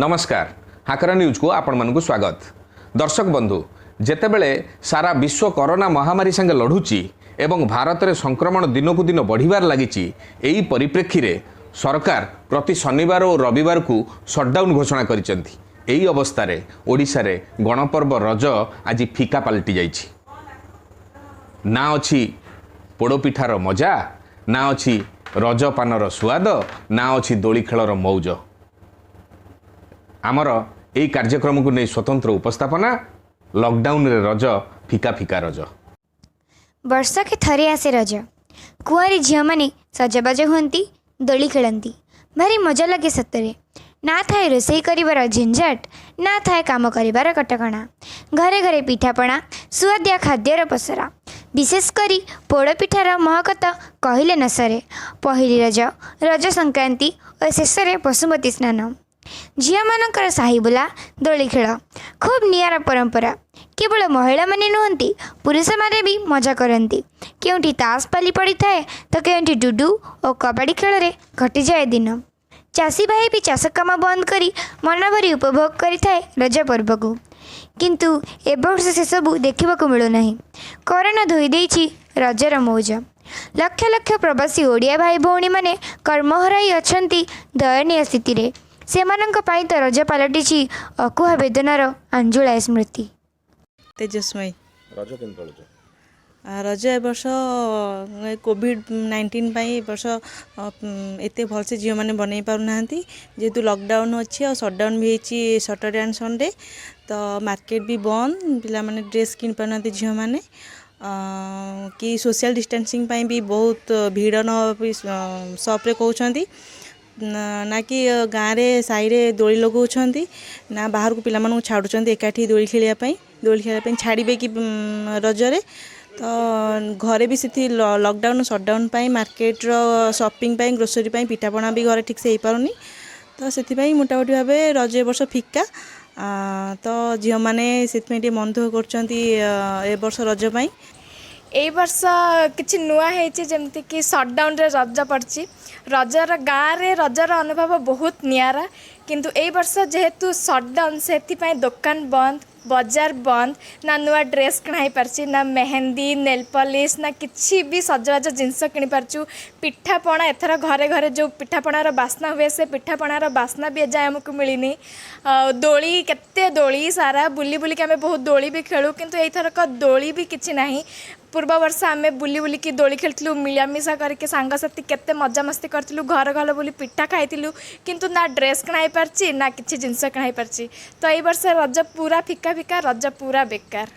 ନମସ୍କାର, ହାକରା ନ୍ୟୁଜ୍କୁ ଆପଣମାନଙ୍କୁ ସ୍ୱାଗତ। ଦର୍ଶକ ବନ୍ଧୁ, ଯେତେବେଳେ ସାରା ବିଶ୍ୱ କରୋନା ମହାମାରୀ ସାଙ୍ଗେ ଲଢ଼ୁଛି ଏବଂ ଭାରତରେ ସଂକ୍ରମଣ ଦିନକୁ ଦିନ ବଢ଼ିବାରେ ଲାଗିଛି, ଏହି ପରିପ୍ରେକ୍ଷୀରେ ସରକାର ପ୍ରତି ଶନିବାର ଓ ରବିବାରକୁ ସଟ୍ଡାଉନ୍ ଘୋଷଣା କରିଛନ୍ତି। ଏହି ଅବସ୍ଥାରେ ଓଡ଼ିଶାରେ ଗଣପର୍ବ ରଜ ଆଜି ଫିକା ପାଲଟି ଯାଇଛି। ନା ଅଛି ପୋଡ଼ପିଠାର ମଜା, ନା ଅଛି ରଜ ପାନର ସୁଆଦ, ନା ଅଛି ଦୋଳି ଖେଳର ମଉଜ। ଆମର ଏହି କାର୍ଯ୍ୟକ୍ରମକୁ ନେଇ ସ୍ୱତନ୍ତ୍ର ଉପସ୍ଥାପନା, ଲକଡାଉନରେ ରଜ, ଫିକା ଫିକା ରଜ। ବର୍ଷକେ ଥରେ ଆସେ ରଜ। କୁଆଁରୀ ଝିଅମାନେ ସଜବାଜ ହୁଅନ୍ତି, ଦୋଳି ଖେଳନ୍ତି, ଭାରି ମଜା ଲାଗେ ସତରେ। ନା ଥାଏ ରୋଷେଇ କରିବାର ଝିଞ୍ଝଟ, ନା ଥାଏ କାମ କରିବାର କଟକଣା। ଘରେ ଘରେ ପିଠାପଣା, ସୁଆଦିଆ ଖାଦ୍ୟର ପସରା, ବିଶେଷ କରି ପୋଡ଼ପିଠାର ମହକ ତ କହିଲେ ନ ସରେ। ପହିଲି ରଜ, ରଜ ସଂକ୍ରାନ୍ତି ଓ ଶେଷରେ ବସୁମତୀ ସ୍ନାନ। ଝିଅମାନଙ୍କର ସାହି ବୁଲା, ଦୋଳି ଖେଳ ଖୁବ୍ ନିଆରା ପରମ୍ପରା। କେବଳ ମହିଳାମାନେ ନୁହନ୍ତି, ପୁରୁଷମାନେ ବି ମଜା କରନ୍ତି। କେଉଁଠି ତାସ୍ ପାଲି ପଡ଼ିଥାଏ ତ କେଉଁଠି ଡୁଡୁ ଓ କବାଡ଼ି ଖେଳରେ କଟିଯାଏ ଦିନ। ଚାଷୀ ଭାଇ ବି ଚାଷ କାମ ବନ୍ଦ କରି ମନ ଭରି ଉପଭୋଗ କରିଥାଏ ରଜ ପର୍ବକୁ। କିନ୍ତୁ ଏ ବର୍ଷ ସେସବୁ ଦେଖିବାକୁ ମିଳୁନାହିଁ। କରୋନା ଧୋଇ ଦେଇଛି ରଜର ମଉଜ। ଲକ୍ଷ ଲକ୍ଷ ପ୍ରବାସୀ ଓଡ଼ିଆ ଭାଇ ଭଉଣୀମାନେ କର୍ମ ହରାଇ ଅଛନ୍ତି ଦୟନୀୟ ସ୍ଥିତିରେ। ସେମାନଙ୍କ ପାଇଁ ତ ରଜ ପାଲଟିଛି ଅକୁହା ବେଦନାର ଆଞ୍ଜୁଳାଏ ସ୍ମୃତି। ତେଜସ୍ମୟୀ। ରଜ କେମିତି ପାଳୁଛ? ରଜ ଏ ବର୍ଷ କୋଭିଡ଼-19 ପାଇଁ ଏ ବର୍ଷ ଏତେ ଭଲସେ ଝିଅମାନେ ବନେଇ ପାରୁନାହାନ୍ତି, ଯେହେତୁ ଲକଡାଉନ୍ ଅଛି ଆଉ ସଟ୍ଡାଉନ୍ ବି ହେଇଛି ସଟର୍ଡେ ଆଣ୍ଡ ସଣ୍ଡେ। ତ ମାର୍କେଟ ବି ବନ୍ଦ, ପିଲାମାନେ ଡ୍ରେସ୍ କିଣିପାରୁନାହାନ୍ତି ଝିଅମାନେ କି ସୋସିଆଲ୍ ଡିଷ୍ଟାନ୍ସିଂ ପାଇଁ ବି ବହୁତ ଭିଡ଼ ନ ବି ସପ୍ରେ କହୁଛନ୍ତି ନା କି ଗାଁରେ ସାହିରେ ଦୋଳି ଲଗାଉଛନ୍ତି, ନା ବାହାରକୁ ପିଲାମାନଙ୍କୁ ଛାଡ଼ୁଛନ୍ତି ଏକାଠି ଦୋଳି ଖେଳିବା ପାଇଁ। ଦୋଳି ଖେଳିବା ପାଇଁ ଛାଡ଼ିବେ କି ରଜରେ? ତ ଘରେ ବି ସେଠି ଲକଡାଉନ୍ ସଟ୍ଡାଉନ୍ ପାଇଁ ମାର୍କେଟର ସପିଂ ପାଇଁ, ଗ୍ରୋସରୀ ପାଇଁ, ପିଠାପଣା ବି ଘରେ ଠିକ୍ସେ ହେଇପାରୁନି। ତ ସେଥିପାଇଁ ମୋଟାମୋଟି ଭାବେ ରଜ ଏ ବର୍ଷ ଫିକା। ତ ଝିଅମାନେ ସେଥିପାଇଁ ଟିକେ ମନ ଦୁଃଖ କରୁଛନ୍ତି ଏ ବର୍ଷ ରଜ ପାଇଁ। ଏଇ ବର୍ଷ କିଛି ନୂଆ ହେଇଛି, ଯେମିତିକି ସଟ୍ଡାଉନରେ ରଜ ପଡ଼ିଛି। ରଜର ଗାଁରେ ରଜର ଅନୁଭବ ବହୁତ ନିଆରା। କିନ୍ତୁ ଏଇ ବର୍ଷ ଯେହେତୁ ସଟ୍ଡାଉନ୍, ସେଥିପାଇଁ ଦୋକାନ ବନ୍ଦ, ବଜାର ବନ୍ଦ, ନା ନୂଆ ଡ୍ରେସ୍ କିଣା ହେଇପାରୁଛି, ନା ମେହେନ୍ଦି, ନେଲ୍ ପଲିସ୍, ନା କିଛି ବି ସଜବାଜ ଜିନିଷ କିଣିପାରୁଛୁ। ପିଠାପଣା ଏଥର ଘରେ ଘରେ ଯେଉଁ ପିଠାପଣାର ବାସ୍ନା ହୁଏ, ସେ ପିଠାପଣାର ବାସ୍ନା ବି ଏଯାଏଁ ଆମକୁ ମିଳିନି। ଆଉ ଦୋଳି, କେତେ ଦୋଳି ସାରା ବୁଲି ବୁଲିକି ଆମେ ବହୁତ ଦୋଳି ବି ଖେଳୁ, କିନ୍ତୁ ଏଇଥରକ ଦୋଳି ବି କିଛି ନାହିଁ। ପୂର୍ବ ବର୍ଷ ଆମେ ବୁଲି ବୁଲିକି ଦୋଳି ଖେଳିଥିଲୁ, ମିଳାମିଶା କରିକି ସାଙ୍ଗସାଥି କେତେ ମଜାମସ୍ତି କରିଥିଲୁ, ଘର ଘର ବୁଲି ପିଠା ଖାଇଥିଲୁ। କିନ୍ତୁ ନା ଡ୍ରେସ୍ କିଣା ହେଇପାରିଛି, ନା କିଛି ଜିନିଷ କିଣା ହେଇପାରିଛି। ତ ଏଇ ବର୍ଷ ରଜ ପୁରା ଫିକା ଫିକା, ରଜ ପୁରା ବେକାର।